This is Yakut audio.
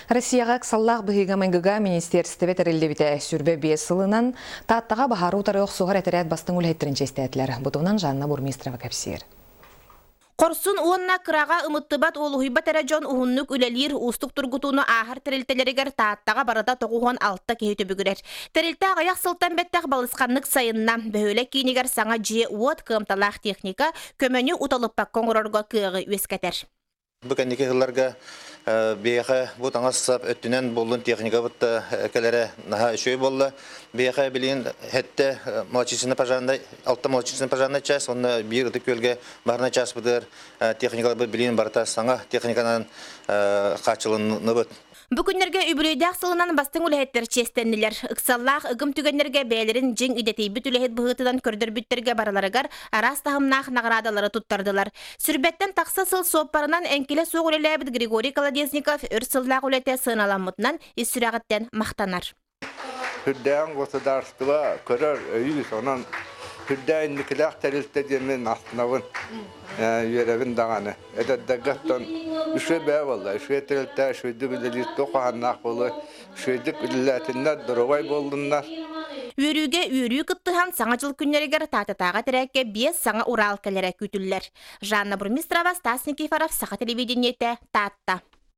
Россияҕа ыксаллаах быһыыга-майгыга министиэристибэ тэриллибитэ 25 сылынан Тааттаҕа баһаары утары охсуһар этэрээт бастыҥ үлэһиттэрин чиэстээтилэр. Бу туһунан Жанна Бурмистрова кэпсиир. Хорсун уонна кыраҕа ымыттыбат уолуһуйбат эрэ дьон уһуннук үлэлиир уустук тургутууну ааһар тэрилтэлэригэр Тааттаҕа барыта 96 киһи түбүгүрэр. Тэрилтэ аҕыйах сылтан бэттэх балысханнык сайынна. Бөһүөлэк киинигэр саҥа дьиэ-уот, кыамталаах техника көмөнү уталыппакка оҥорорго кыаҕы үөскэтэр. Бу кэнники сылларга биһиэхэ бу таҥас-сап өттүнэн буоллун техникабыт да кэлэрэ наһаа үчүгэй буолла. Биһиэхэ билигин сэттэ малочисленный пожарнай, алта малочисленный пожарнай часть уонна биир Ытык Күөлгэ баһаарынай чааспытыгар техникаларбыт билигин барыта саҥа техниканан хааччылынныбыт. Бу күннэргэ үбүлүөйдээх сылынан бастыҥ үлэһиттэр чиэстэннилэр. Ыксаллаах ыгым түгэннэргэ бэйэлэрин дьиҥ идэтийбит үлэһит быһыытынан көрдөрбүттэргэ барыларыгар араас таһымнаах наҕараадалары туттардылар. Сүрбэттэн тахса сыл суоппарынан эҥкилэ суох үлэлээбит Григорий Колодезников өр сыллаах үлэтэ сыаналаммытынан ис сүрэҕиттэн махтанар. Сүрдээҕин государство көрөр өйүүр, онон сүрдээх инникилээх тэрилтэ диэммин астынабын, үөрэбин даҕаны. Эдэрдэргэ оттон үчүгэй бэйэ буолла, үчүгэй тэрилтэ үчүгэйдик үлэлиир туох хаһаннаах буолуой, үчүгэйдик үлэлээтиннэр, доруобай буоллуннар. Үөрүүгэ үөрүү кыттыһан Саҥа дьыл күннэригэр Таататааҕы тэрээккэ биэс саҥа Урал кэлэрэ күүтүллэр. Жанна Бурмистрова, Стас Никифоров, Саха телевидениетэ, Таатта.